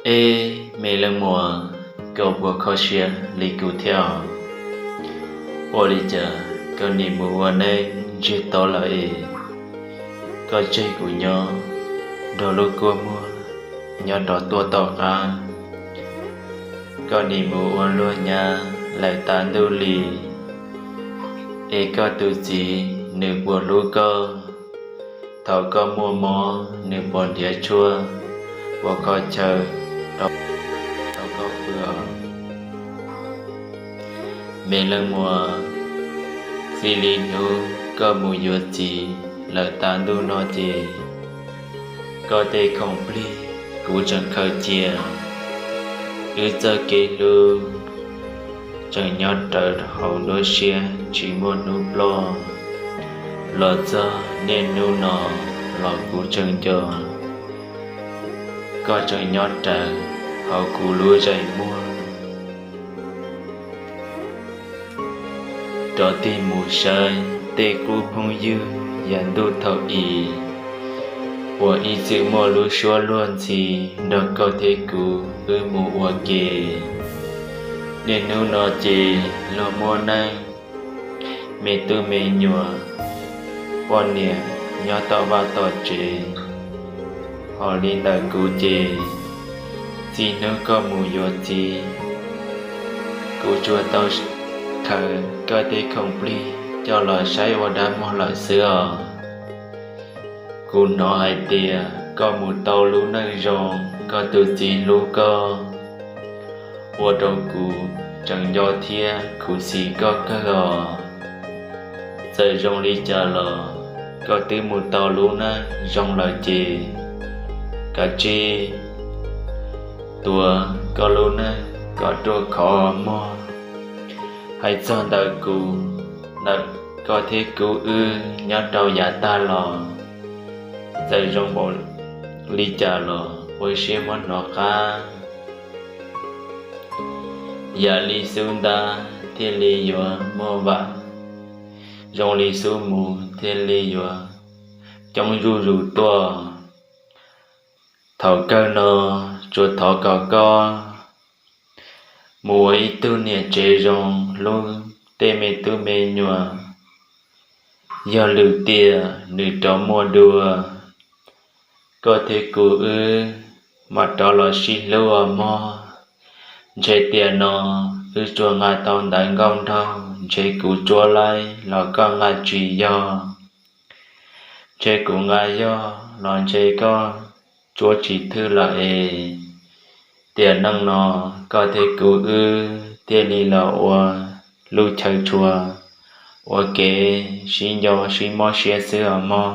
Eb, me leej muam, koj puas kho siab li kuv thiab? Ua li cas koj nim mus ua neej ntsiag to lawm es koj tseg kuv nyob nrog lub kua muag nyob rov tuaj tom qab? Koj nim mus ua luag nyab lawm tas ntuj li, es koj tus txiv nws puas hlub koj? Thaum koj muaj mob nws puas nrhiav tshuaj, puas kho chaw rau koj pw? Me leej muam, txij li hnub koj mus yuav txiv lawm tas ntuj no ces koj tej khoom plig kuv tseem khaws cia. Wb txoj kev hlub tseem nyob rawv hauv nruab siab tsis muaj hnub ploj. Los txog niaj hnub no los kuv tseem nco koj tseem nyob rawv hauv kuv lub zeem muag. Rov tig mus saib tej qub phooj ywg yav ntuj thaum i, uas ib txwm muaj lub suab luag ntxhi nrog koj thiab kuv wb mus ua ke. Niaj hnub no ces luag muaj neej, me tub me nyuam, poj niam nyob tom vaj tom tsev. Ho li ntawm kuv ces txij hnub koj mus yuav txiv, kuv tsuas tau khaws koj tej khoom plig coj los saib ua dab muag lawm xwb os. Kuv hnov hais tias koj mus tau lub neej zoo, koj tus txiv hlub koj, ua rau kuv tseem nco thiab khuv xim koj kawg os. Txawm zoo li cas los koj twb mus tau lub neej zoo lawm ces kav tsij tuav koj lub neej kom ruaj khov mog. Hais txog ntawm kuv, ntawm koj thiab kuv wb nyob rau yav tag los, txawm zoo npaum li cas los ua siab muab hnov qab. Yam li xub ntab thiaj li yuav muaj vam, zoo li xub mus thiaj li yuav coob zuj zus tuaj. Thaum kawg no tsuas thov kom koj mus ua ib tug niam tsev zoo hlub tej me tub me nyuam. Yog lwm tiam nws rov muaj dua, koj thiab kuv wb mam rov los sib hlub os mog. Ntshe tiam no wb tsuas nqa tau ntawv nkauj nraug, ntshe kuv tsuab laib los koj nqa tsis yog. Ntshe kuv nqa yog los ntshe koj tsuab tsis thwj lawm es. Tiam neej no koj thiab kuv wb thiaj li los ua lub chaw tshua, ua kev sib nco sib mob siab xwb os mog.